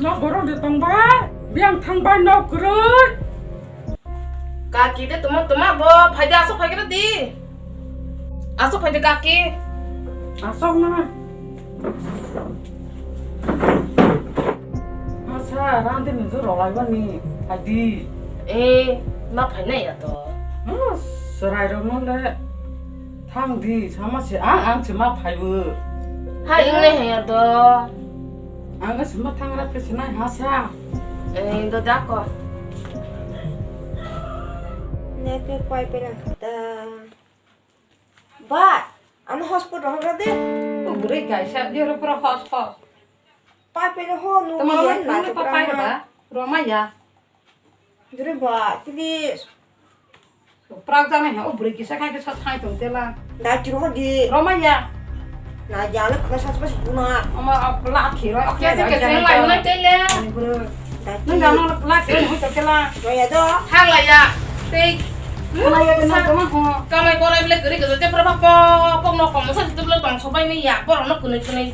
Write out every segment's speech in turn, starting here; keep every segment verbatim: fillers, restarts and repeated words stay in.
Borok de tongba, biyang thangba nok kwrwi. Kaki de tuma tuma bo, phaide aswk phaigra di. Aswk phaide kaki. Aswk na. Asa, rang de nujur rolaibani, phaidi. Eh, ma phainai ya to. Hmm, serai rok no le. Thang di, sama se, ang, ang se ma phaibo. Hai, wng nai haya do. Ang se ma thang ra khe se nai ha sa. Eh, do da ko. Nai pe pai pe lang kha ta. Ba, ano hotspot rohor de. O bwrwi kaisa, biyaro pura hos hos. Pai pe no ho, nu Tama ni roma, yan na nungni to pa pai pura ba, ma. Roma ya. Dure ba, please. Prak jana he, o bwrwi kisa khai kisa thai tong tela. Dai tiro di. Roma ya. Na ya le khna sas bas buna. Ama, a, la khi roi, ok, Kese dai kese jana lai to. Nai tele. Ani bwrwi. Dai Nung ti. Jana la khi roi, hoi to tela. Roi ya do. Hang la ya. Tei. Ama ya de na jama ho. Kamai korai bile guri guri je pura pok pok no kom sa tu bile tong sobai ni ya. Boro no kunui kunui.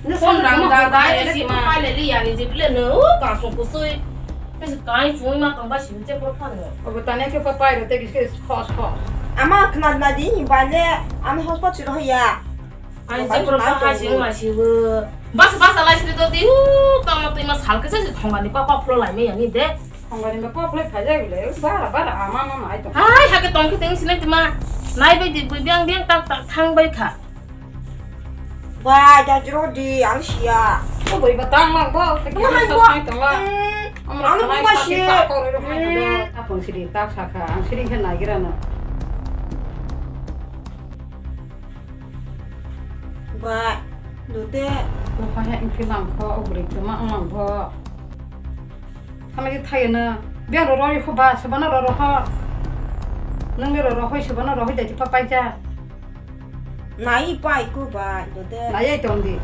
Nung Phone sa rang jama da ho, da ya ya de si ma. Pai le li ya ni je bile no. Ka sung kusui. Kasi kai sung ma tong ba si je pura phan no. Obo tanya ke pa pai ro te kis kis khos khos. Ama khna na di ni ba le. Ama hotspot si ro ya. Ani je pura pa hai sing ma si bo. Bas bas alai sri to di u tamo tui ma sal kisa si thongani pa pa phlo lai me ani de. Thongani ma pa phlo phai jai le bara bara ama ma mai to. Hai ha ke tong khe teng sinai tuma. Nai bai di bui biang biang tak tak thang bai kha. Bai da jro di ang sia. Ko bui ba tang lang bo. Te ki Tang lang to bo. Sai tong la. Hmm. Amra Ano khalai ba sati si. Pa ko ro hai to. Hmm. Apon sri tak sakha ang sri khe nai gira no. Ba, dote. Bo hai hai wngkhe langkho, o bwrwi kwma wng langkho. Thanglai thaio no. Biyang rw rw kho ba, sobono rw rw kho. Nwng le rw rw hoi, sobono rw hoi dai tei pa paija. Nai pai ko ba, dote. Nai ai tong di.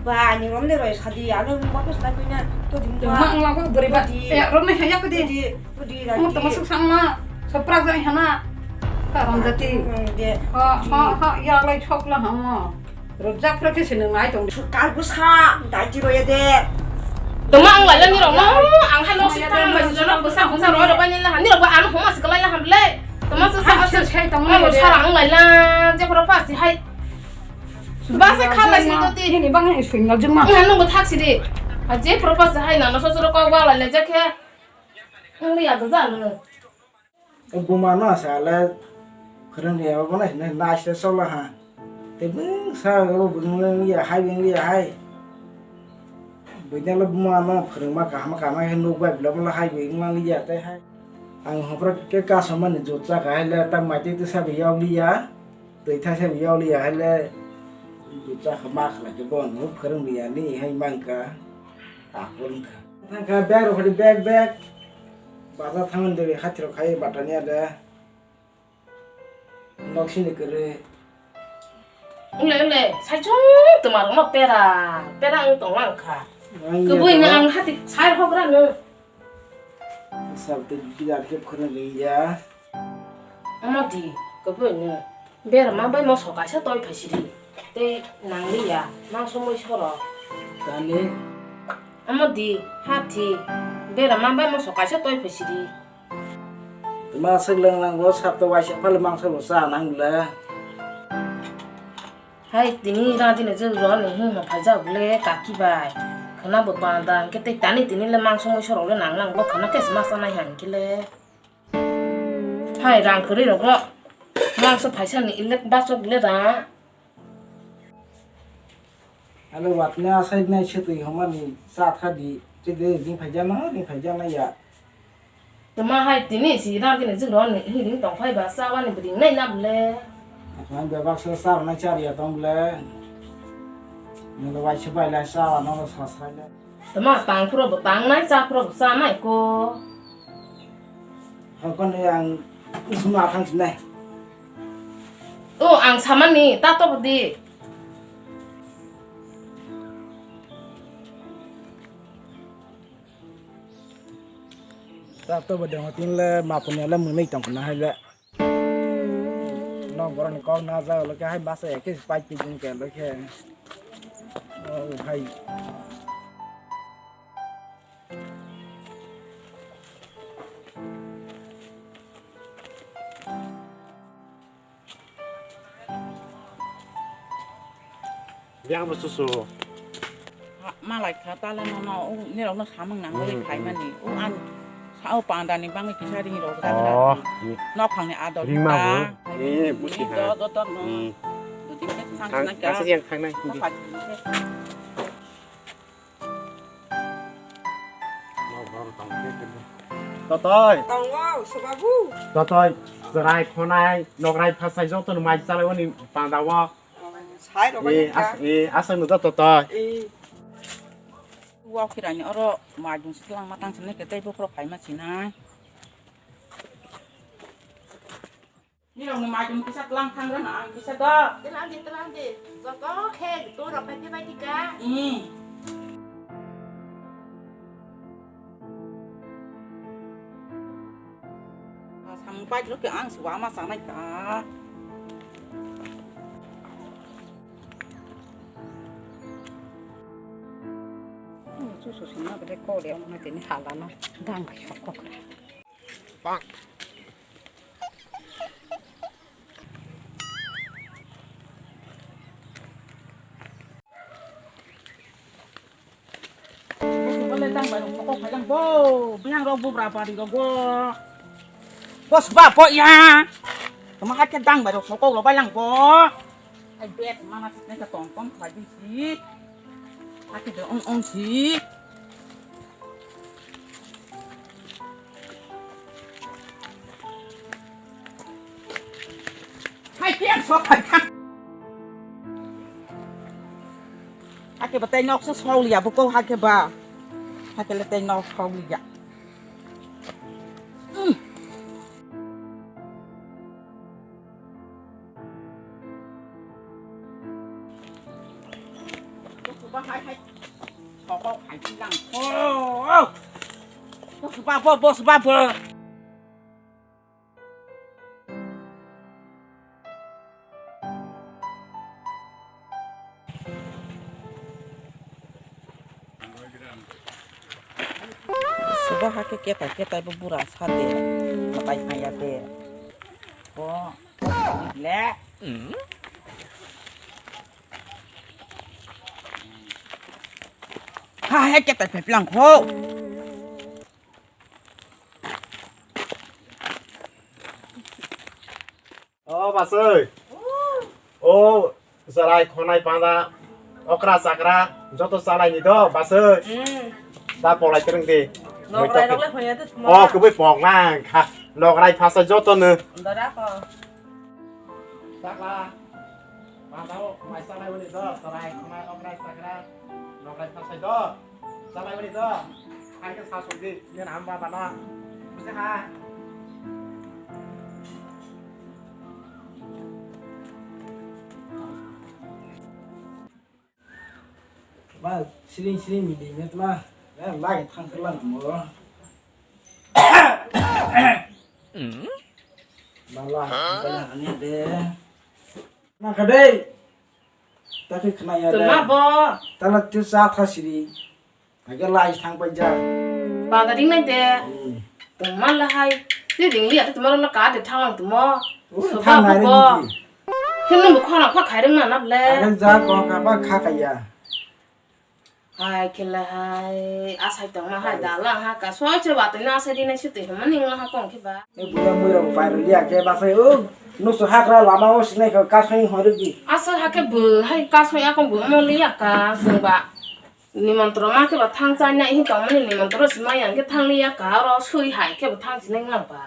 Ba, ni rom de roi sadi, alo ba ko sai ko na, to ding Tuma ba. Wng langkho bwrwi ba. Di. Eh, rom nai haya ko di. Di. Pudi Omo lagi. Tama suk sang ma, soprak jani hana. Karam jati. Hmm, de. Ha, ha, ha, ya lai chok la ha mo. Rojak pra khe se nang ai tong. Sukal busa, daji roye de. Tama ang lai la ni rok no, ang hai no Tama sik ya tang de, bai no, jana sukal busa busa busa roi rok bai ni la ha. Ni rok ba ang homa sik lai la ha ble. Tama suk Ha, sang se suk. Sai tong Ang lai de. Sara ang lai la, je pro pas hai. Ba se khala si to ti. Ni bang ni sui ngal juma. Ang nang bo thak si di. A je pro pas hai na no so so ko ba lai le je khe. Ang ni ya da ja no. Buma no sa le phwrwng ya bo na na se so la ha. Te bung sa bo bung ya hai bung ya hai. Bung ya le buma no phwrwng ma kaham kaham hai nuk bai bla bla hai bung ma ya te hai. Ang hopra ke ka sama ni jot cha ka hai le ta mai te sa bi ya li ya. Twi thaisa bi yoli ya hai le. Bwcha kha ma khlai khe bo no phwrwng ya ni hai mang kha. Ta phwrwng kha. Thang kha bag rok phari bag bag. Bazar thang de hathiro khai batani ya de. Nok sini kwrwi. Ule ule sai chung tuma rok no pera pera ang tong lang kha. Ang ya Kwbui to. Ang hati sai hok ra no. Sab te bidar khe phwrwng ya. Omo di, kwbui no. Berma bai moso kaisa toi phaisidi. Tei nangliya, mangso mui soro. Tani? Omo di, hathi. Berma bai moso kaisa toi phaisidi. Tuma swk lang lang bo, sab to waisa phali mangso bo cha nang bwle. Hai, tini rang tini je rw ni hing hong phaijak le kaki bai. Khwna bo panda, hwnkhe tei tani tini le mangso mui soro le nang nang bo khwna khe se ma chanai hang khe le. Hai, rang kwrwi rok no. Mangso phaisa ni elek bachok le rang. Ano watna asai nai se twi homa ni cha tha di. Che de ni phaija no, ni phaija na ya. Tuma hai tini si rang tini jik ron ni hi ring tong phai ba cha wani bring nai na bole. Ang bebak se cha na cha ya tong bole. Nang wai se bai la cha wa no sa sa le. Tama tang phuro bo tang nai, cha phuro bo cha nai ko. Hakon ni ang suma thang sinai. O ang samani ta to di. Ta to bo dong tin le ma pun le mung nai tong na hai le. Borok ni kok na ja lo khe hai masa ya khe pai ti jin khe lo khe. Oh, hai. Yang bo susu. Malai kha tala no no, o nirok no samung nang oi Hmm, khai hmm. mani. O an sa o panda ni bangwi kisa ring rok Oh, jagra. Nok phang ni ador ring ma ta. Bo. Eh, busi ha. Do do do no. Hmm. Do din ke sang Thang, sang ka. Kasi yang thang nai. Ko pa din ke. Totoi. Tongo, sobabu. Totoi, chwrai khonai, nokrai phasai joto no mai chalai oni panda o. Sai rok Eh, bai as, eh, aswk no joto toi. Eh. Wa khirani oro mai dun sitlang matang sini ke tei bokhro khai ma sinai. Nirok ni maidung kisa tlang thang rwna ang kisa do. Tlang di, tlang di. Joto khe to rok pai pai di ka. Hmm. Samung pai rok ang si wama sanai ka. Chu su sima bele ko de ang tini hala no dang bai sok kok. Bole tang bai rok mokol phailang bo, bilang rok bubra bari rok bo. Bo suba bo ya. Tama hake tang bai rok mokol rok bailang bo. Ai bet mana sisne ka tong tong phai di si. Hake de ong ong si. Hai tiang sok hai thang. Hake ba tei nok se sok liya bo ko hake ba. Hake le tei nok sok liya. Hmm. Boss ba bo, boss ba bo. Suba hake ketai ketai bo bura sa de, matai maya de. Bo le. Ha he ketai pe plang kho. O basoi. O chwrai khonai panda okra chakra joto chalai ni do basoi. Hmm. Da polai twrwng di. Nokrai rok le hoya de tuma. O kubui pok lang kha. Nokrai phasa joto no. Dara ko. Chakla. Panda o mai chalai uni do chwrai khonai okra chakra. Nokrai phasai do. Chalai bani do. Hai khe sa song di. Nini ham ba bana. Buji ha. Ba, siling siling mili met ma. Ya, lagi thang khe lang mo. Bala, bala ani de. Ma ka dei. Ta khe khna ya de. Tuma bo. Tala tu sa tha siri. Hake lai thang pai ja. Panda ring nai de. Hmm. Tongma la hai. Te ring li ate tuma la ka de thang lang tuma. Ui, so thang ba nai bo. Ring niki. Khe nung bo khona kha khai ring na nap le. Hake ja ko ka ba kha ka ya. Hai khe la hai. Asai tongma hai da lang ha ka. So che ba te na asai di nai su te hema ning la ha kong khe ba. E buya mui rok pai ro liya khe ba sai o. Nusu hakra lama o sinai kha ka sai hori di. Asai ha khe bo hai ka sai akong bo mo liya ka sung ba. Nimantro ma khe ba thang chai nai hin tongmani nimantro si maya hwnkhe thang liya ka oro sui hai khe bo thang si nai wng lang ba.